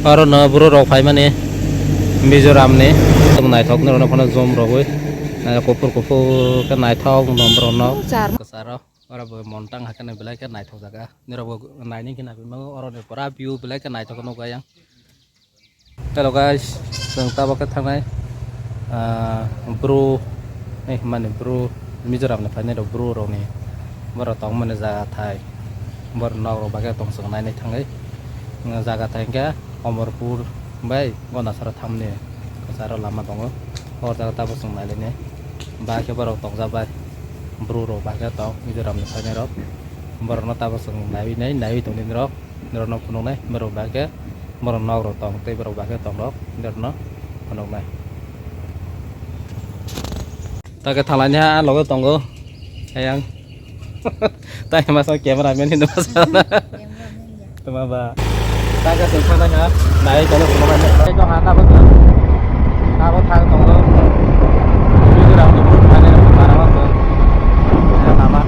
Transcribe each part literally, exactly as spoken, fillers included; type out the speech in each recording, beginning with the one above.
Oro no buro rok phaimani Mizoram ni. Tung naithok ni rok no phano jom rogwi. Eh, kuphur kuphur khe naithok no borok no. Kwcharo oro bo montang hakhe belai khe naithok jaga. Nirok bo naini khe naiwi mago oro ni pura view belai khe naithok nukha yang. Hello guys, chwng tabuk khe thangnai, ah, bru, eh, mani bru, Mizoram ni phainai rok bru rok ni borok tong mani jaga thai, borok nok rok bagwi tong chwng nainai thangwi, jaga thai hwnkhe Omorpur bai Gondasara thamni kwcharo lama tongo, o jaga tabuk chwng nailainai, bahai khe borok tongjak bai, bru rok bahai khe tong Mizoram ni phainai rok, borok no tabuk chwng naiwi nai, naiwi tongdi norok. Norokno phunuknai, borok bahai khe, borok nok rok tong, tei borok bahai khe tong rok, norokno phunuknai. Ta khe thanglaini ha, loge tongo, ayang. Tai masa camera man hinwi masa na. Tuma ba. Ta khe sing thangna ha, nai kono phunuknai. Tei kok ha, tabuk, tabuk thang tongo. Video rok ni phunuknai, para ma se. Ya, lama.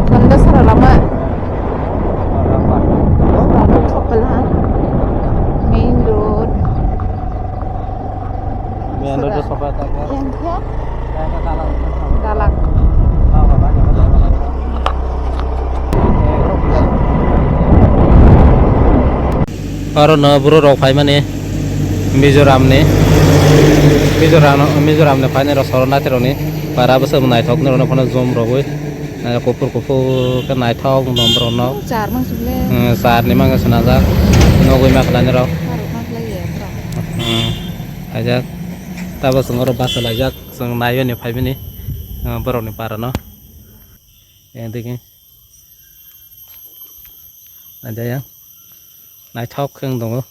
Gondasara lama. Main road. Main road o sopai tangkha. Yang khe? Dalang. Oro no buro rok phaimani Mizoram ni, Mizoram, Mizoram ni phainai rok soro naithok rok ni para bwswk naithok ni rok no phano jom rogwi. Nai kuphur kuphur khe naithok wng tong borok no. Char mangsi le. Hmm, char ni mangsi swnajak. Nugwi ma khlainai rok. Char mangsi le ye borok. Hmm, ajak. Tabuk chwng oro bus laijak. Chwng naiwi ni phaimani, hmm, borok ni para no. Yang digi. Ada yang. Naithok khe wng tongo.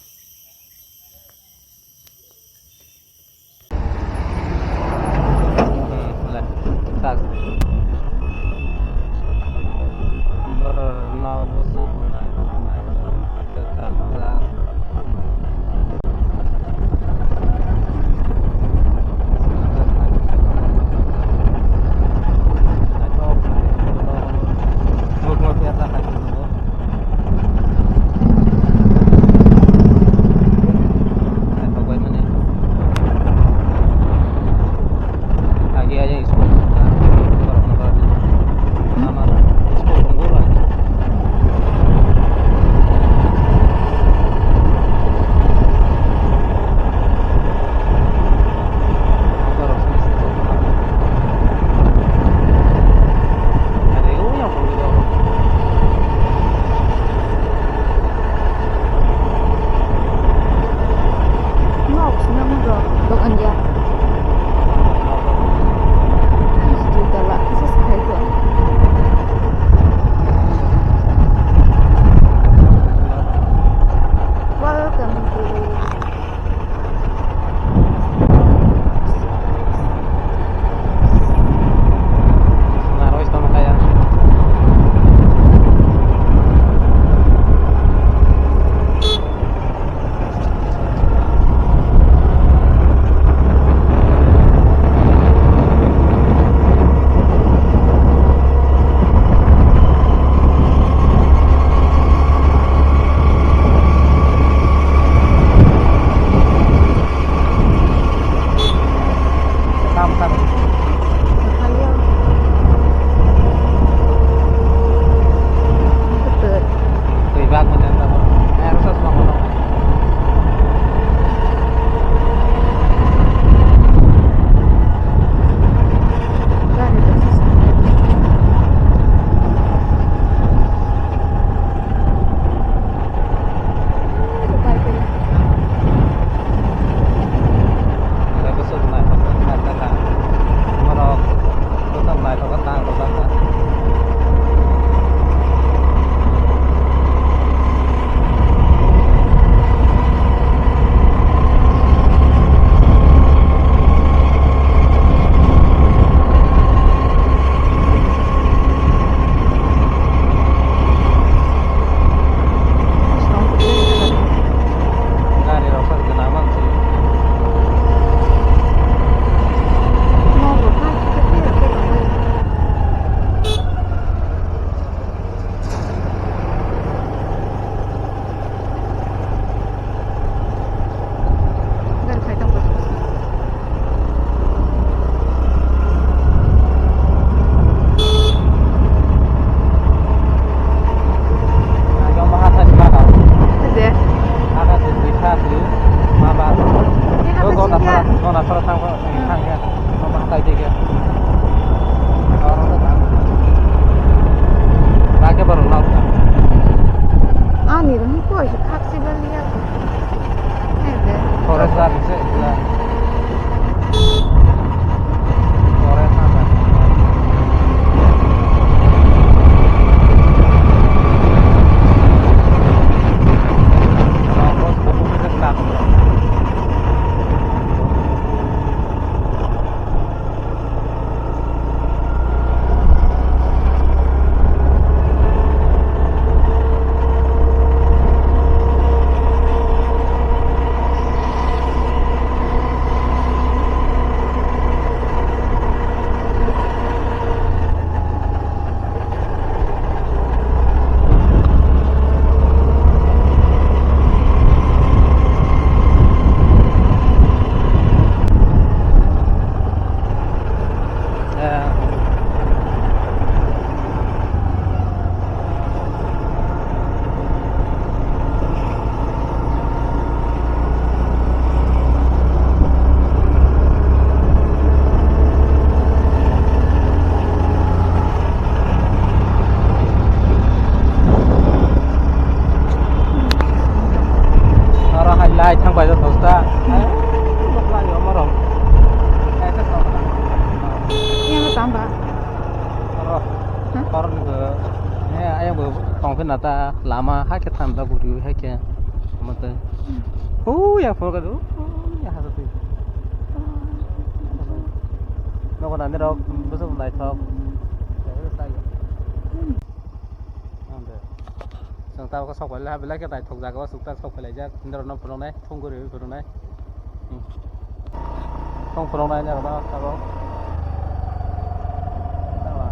Welcome to Nona sora thang khe, thang khe, nona hatai di khe. Oro no thang. Ba khe borok lak. Ani rang ko si khak si bal ya. Forest ba se la. Forest na ba. Oro hai light thang pai jok ta. Yang tamba. Oro. Hah? Oro ni bo. Eh, ayang bo tong phi na ta lama hai khe thang da guri hai khe. Mate. Hu ya phor ka du. Ya ha tu. Nogo nani rok bwswk naithok. Ang de. Chwng tabuk sok pailai, belai khe naithok jaga o chwng tak sok pailaijak. Norok no phunuknai, thung guriui phunuknai. Hmm. Thung phunuknai norok no tabuk. Tama.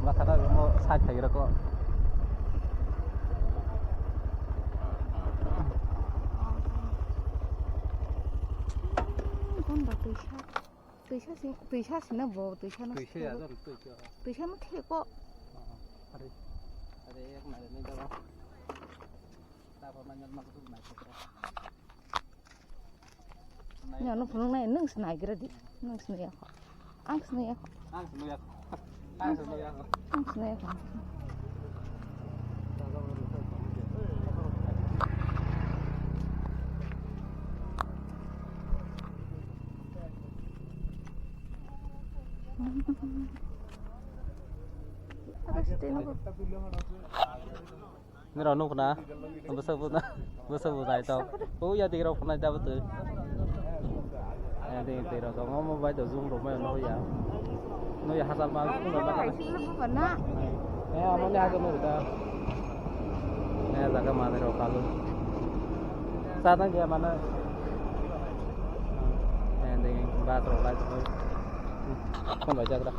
Mathana omo side thaigra ko. Gonda twisa. Twisa si, twisa sina bo, twisa no. Twisa ya, thego. Twisa. Twisa no thego. Are, are, ek nai nai jago. Tapo manyan mak tu nai thego. Nai. Nyo no phunuk nai, nung sinai gira di. Nung sinai ya. Ang sinai ya. Ang sinai ya. Ang sinai ya. Ang sinai ya. Nirok nukna, bwswk bwswk bwsai tok. O ya dik rok phunai tabuk twi. Ya dik twi rok tongo, omo bai do zoom rok mai no ya. No ya hachal ma phunai ma. Eh, amo ni hachal no da. Eh, jaga mani rok kalu. Sa tang ya mana. Eh, dik bus rok lai twi. Phone bai jagra.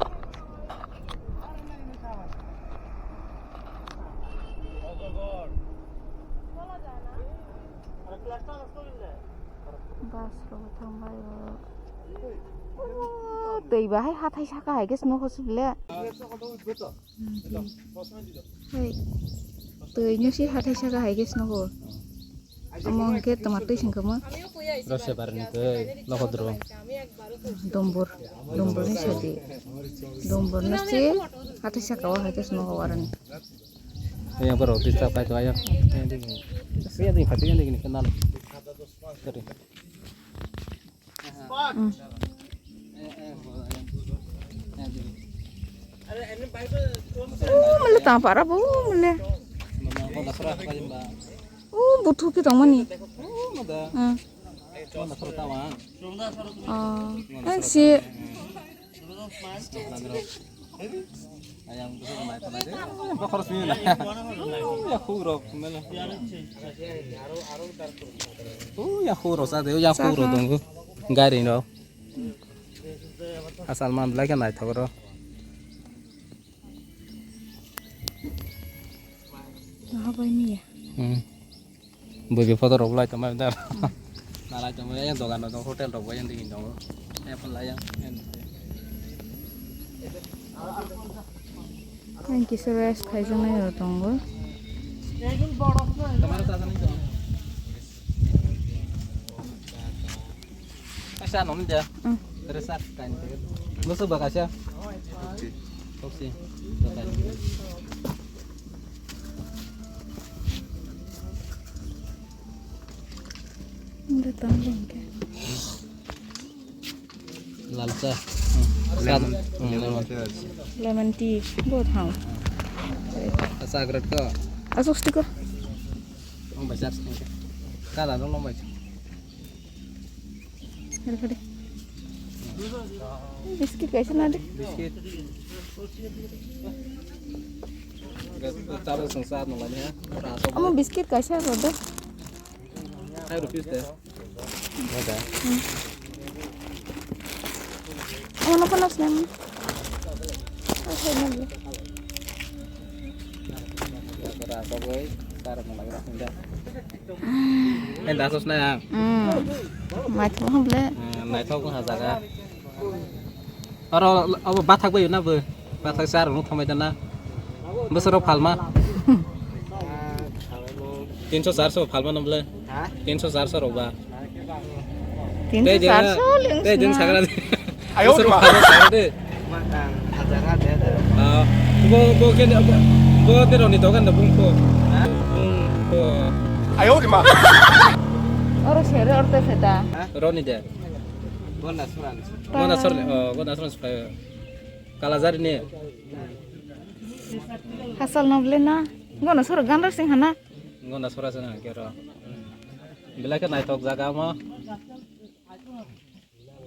Bus rok thangbai o. O, twi bahai hathai saka hai khe snogo sibile. Hei. Twi no si hathai saka hai khe snogo. Omo hwnkhe twma twi singkhe mo. Rose barni twi nokodro. Dombor, dombor ni sadi. Dombor ni si hathai saka o hai khe snogo warani. Yang baru bisa pakai tu ayah. Yang dingin. Yang dingin, yang dingin kenal. Sorry. Hmm. Mele tampara bo mele. Oh, buthu ke tongmani. Hmm. Oh, ang si. Ayang bwswk nai tongnai de. Bokhorok simi na. Yakhuk rok mele. Oh, yakhuk rok sa de, yakhuk rok tongo. Gari no. Asal man belai khe naithok rok. Aha bai miya. Hmm. Bui bui photo rok lai tongmani da. Na lai tongmani yang dogan rok, hotel rok bai yang dingin tongo. Yang pun lai yang. Yang kisa rest khai jang nai rok tongo. Tomorrow ta jani tongo. Sa nom dia. Mm. Terus sa kain. Musuh bakasya. Toksi. Toksi. Udah tahu kan? Lal cha. Hmm. Lemon. Sa-, hmm, lemon. Lemon tea. Bo thang. Asa agrat ko. Asuk stik ko. Long bai sak stik. Kada dong long bai. Biscuit kaisa na de. Biscuit. Gas ko taro song sa no lani ha. Ora so. Amo biscuit kaisa ro de. Five rupees de. Ada. Hmm. Ano pa nas nem? Asai nem. Ora so goi, tar mo lagi ras nda. Eh, dasos na yang. Hmm. Mai thong ble. Eh, mai thong ha jaga. Aro abo bathak bai na bo. Bathak sar rung thamai dana. Bosoro phalma. Tinso charso phalma no ble. Ha? Tinso charso rok ba. Tinso charso ling. Te din sakra. Ayo, bosoro ma. Phalma sakra de. Ma tang hajar ha de de. Ah, bo, bo ke, bo, bo de roni dogan de bung ko. Ha? Bung ko. Ayo, ma. Oro sere orte seta. Ha? Roni de. Gona suran. Gona sor, oh, gona sor. Kalajari ni. Hasal no ble na. Gona sor gandar sing hana. Gona sora sing hana kero. Belai ke naithok jaga mo.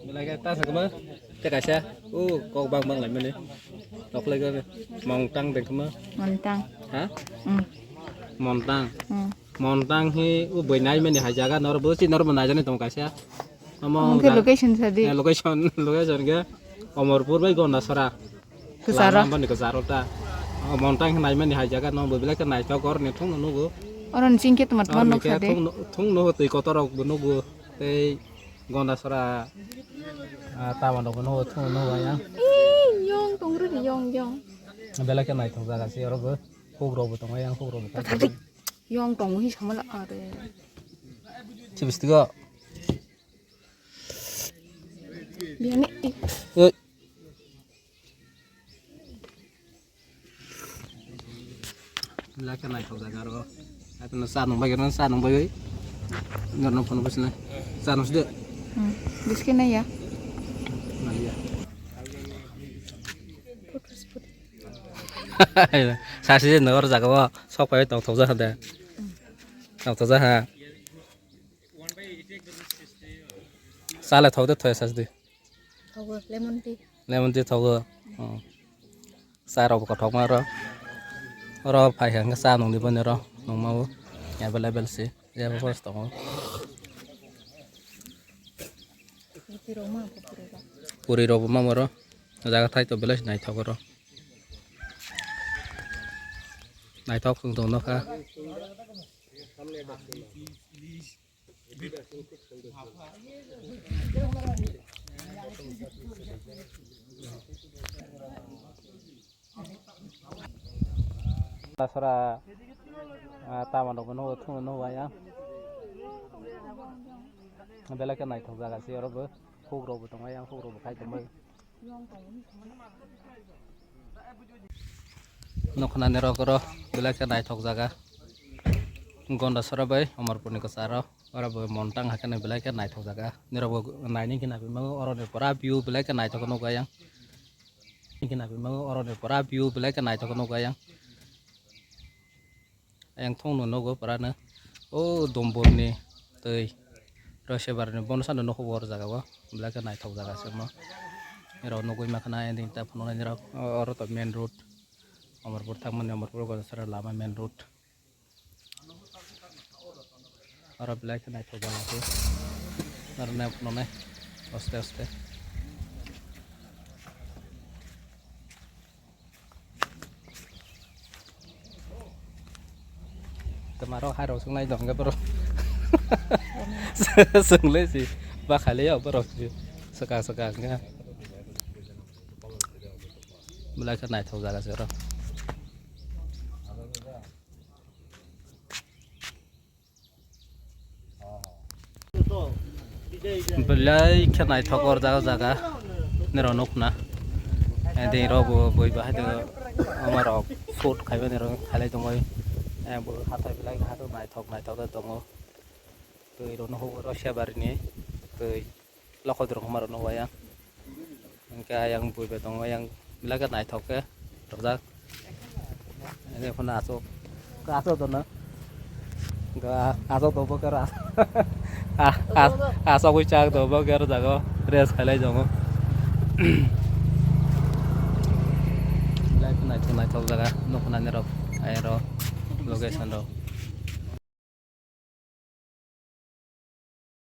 Belai ke ta sakma. Te kaisa. U kok bang bang lai mani. Noklai ke montang dengkma. Montang. Ha? Hmm. Montang. Hmm. Montang hi u boi nai mani hai jaga nor bo si nor bo nai jani tong kaisa. Omo hwnkhe ja-, location sadi. Eh, location, location khe Omorpur bai Gondasora. Kwcharo. Lama boni kwcharo ta. O montang hwnwi mani hai jaga no bo belai khe naithok or ni thung no nugo. Oro ni chingkhe tuma tuma nukha de. Thung no, thung no twi kotor rok bo nugo. Tei Gondasora, ah, tama rok bo nugo, thung no nugo ya. Ee, yong tong ri yong yong. Belai khe naithok jaga se oro bo. Huk rok bo tongo yang huk rok bo. Yong tong hi samala are. Chibistigo. Biyani. Oi. Belai khe naithok jaga aro. Ato no cha nung bai, cha nung bai. Nor no phone bwsna. Cha nung side. Hmm. Biskit nai ya. Nai ya. Sasi nor jaga o sok pai tong thok ja de. Tong thok ja ha. Cha le thok de thoi sasi de. Thogo, lemon tea. Lemon tea thogo. Hmm. Cha rok bo kothokma oro. Oro phai kha hwnkhe cha nungdi boni oro nungma o. Available se. Jebo bos tongo. Puri rok bo mamo oro. Jaga thai to belai naithok oro. Naithok wng tong nokha. Sora, ah, tama rok bo nugo, thung nugo ayang. Belai khe naithok jaga se oro bo. Huk rok bo tongo ayang, huk rok bo khai tongbai. Nokhnani rok oro belai khe naithok jaga. Gondasora bai Omorpurni kwcharo. Oro bo montang hakhe belai khe naithok jaga. Nirok bo naini khe naiphimano oroni pura view belai khe naithok nukgo ayang. Khe naiphimano oroni pura view belai khe naithok nukgo ayang. Ayang thung no nugo pura no. O Dombor ni twi Rosebar ni bono sano nukhugo oro jaga o. Belai khe naithok jaga se omo. Nirok nugwi mankha na ending ta phunuknai nirok. O, oro to main road. Omorpur thangmani Omorpur Gondasora lama main road. Oro belai khe naithok jaga se. Oro nai phunuknai. Aste aste. Twmaro hai rok swngnai dong khe borok. Swnglai si bakhali ya borok si swkang swkang khe. Belai khe naithok jaga se oro. Belai khe naithok o jaga jaga nirok nukna. Eh, dei rok bo bui bahai do ama rok shoot khaiba nirok khailai tongbai. Eh, bo hathai belai khe hathai naithok naithok khe tongo. Twi rok no hugo rw se bari ni twi. Lokhok rok ma rok no wayang. Hingke ayang bui bai tongo, ayang belai khe naithok khe rwjak. Ene phano aswk, aswk tono. Hingke aswk tongbo khe ro-, a-, a-, aswk ui chak tongbo khe ro jaga o rest khailai tongo. Belai khe naithok naithok jaga nuknani rok ayang rok location rok.